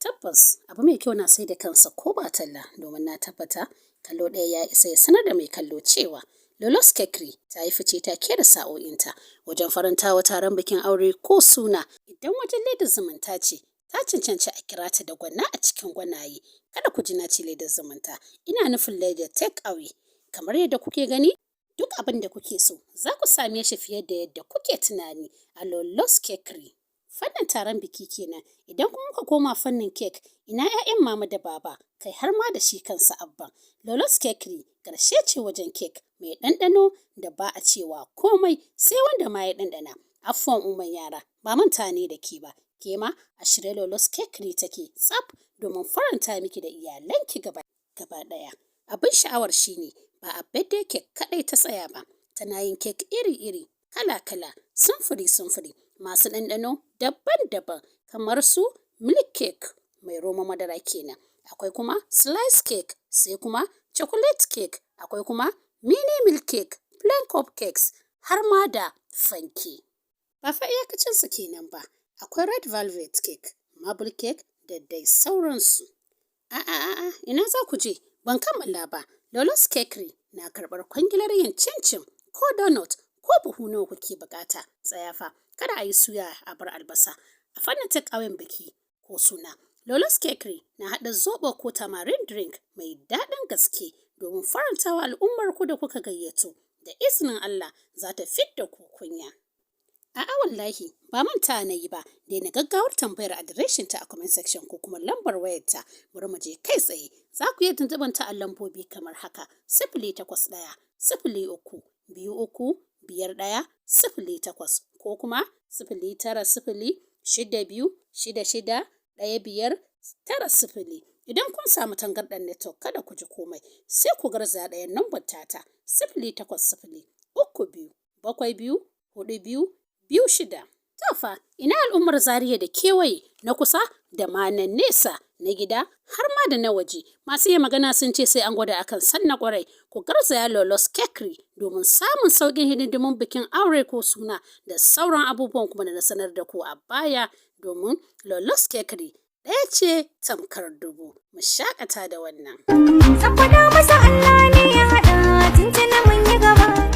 Tabbas, abu mai kyau na sai da kansa ko ba talla, domin na tabbata kallo ɗaya ya isa ya sanar da mai kallo cewa Lolos Cakery ta yi fice, ta kera sa'o'inta wajen farantawa taron bikin aure ko suna. Idan wajen ledar zumunta ce, ta cancanci a kira ta da gwana a cikin gwanaye. Kada ku ji na ce ledar zumunta, ina nufin ledar take away. Kamar yadda kuke gani, duk abin da kuke so za ku same shi fiye da yadda kuke tunani a Lolos Cakery. Fannin taron biki kenan. Idan kuma muka koma fannin kek, ina 'ya'yan mama da baba, kai har ma da shi kansa abban. Lolos Cakery ƙarshe ce wajen kek mai ɗanɗano da ba a cewa komai sai wanda ma ya ɗanɗana. Afuwan umman yara, ba manta ne da ke ba. Ke ma a shirye Lolos Cakery take tsaf domin faranta miki da iyalanki gaba gaba ɗaya. Abin sha'awar shine ba a birthday cake kaɗai ta tsaya ba, tana yin kek iri-iri, kala-kala, samfuri-samfuri, masu ɗanɗano daban-daban, kamar su milk cake mai roman madara kenan. Akwai kuma slice cake, sai kuma chocolate cake, akwai kuma mini milk cake, plain cupcakes, har ma da fanke. Ba fa iyakacinsu kenan ba, akwai red velvet cake, marble cake da dai sauransu. A'a a'a, ina za ku je? Ban kammala ba. Lolos Cakery na karɓar kwangilar yin cincin ko donut ko buhu nawa kuke bukata. Tsaya fa, kada a yi suya a bar albasa. A fannin take away biki ko suna, Lolos Cakery na haɗa zoɓo ko tamarind drink mai daɗin gaske domin farantawa al'ummar ku da kuka gayyato. Da izinin Allah za ta fidda ku kunya. A'a, wallahi ba manta na yi ba, daina gaggawar tambayar adireshin ta a comment section ko kuma lambar wayarta. Bari mu je kai tsaye. Za ku iya tuntuɓar ta a lambobi kamar haka: 08103235108 ko kuma 09062661590. Idan kun samu tangarɗar network, kada ku ji komai, sai ku garzaya ɗayan lambar tata: 08032724226. To fa, ina al'ummar Zaria da kewaye, na kusa da ma na nesa, na gida har ma da na waje. Masu iya magana sun ce sai an gwada akan san na ƙwarai. Ku garzaya Lolos Cakery domin samun sauƙin hidindimun bikin aure ko suna da sauran abubuwan kuma da na sanar da ku a baya, domin Lolos Cakery ɗaya ce tamkar dubu. Mu shaƙata da wannan. Zan faɗa masa Allah ne ya haɗa, tuntuni mun yi gaba.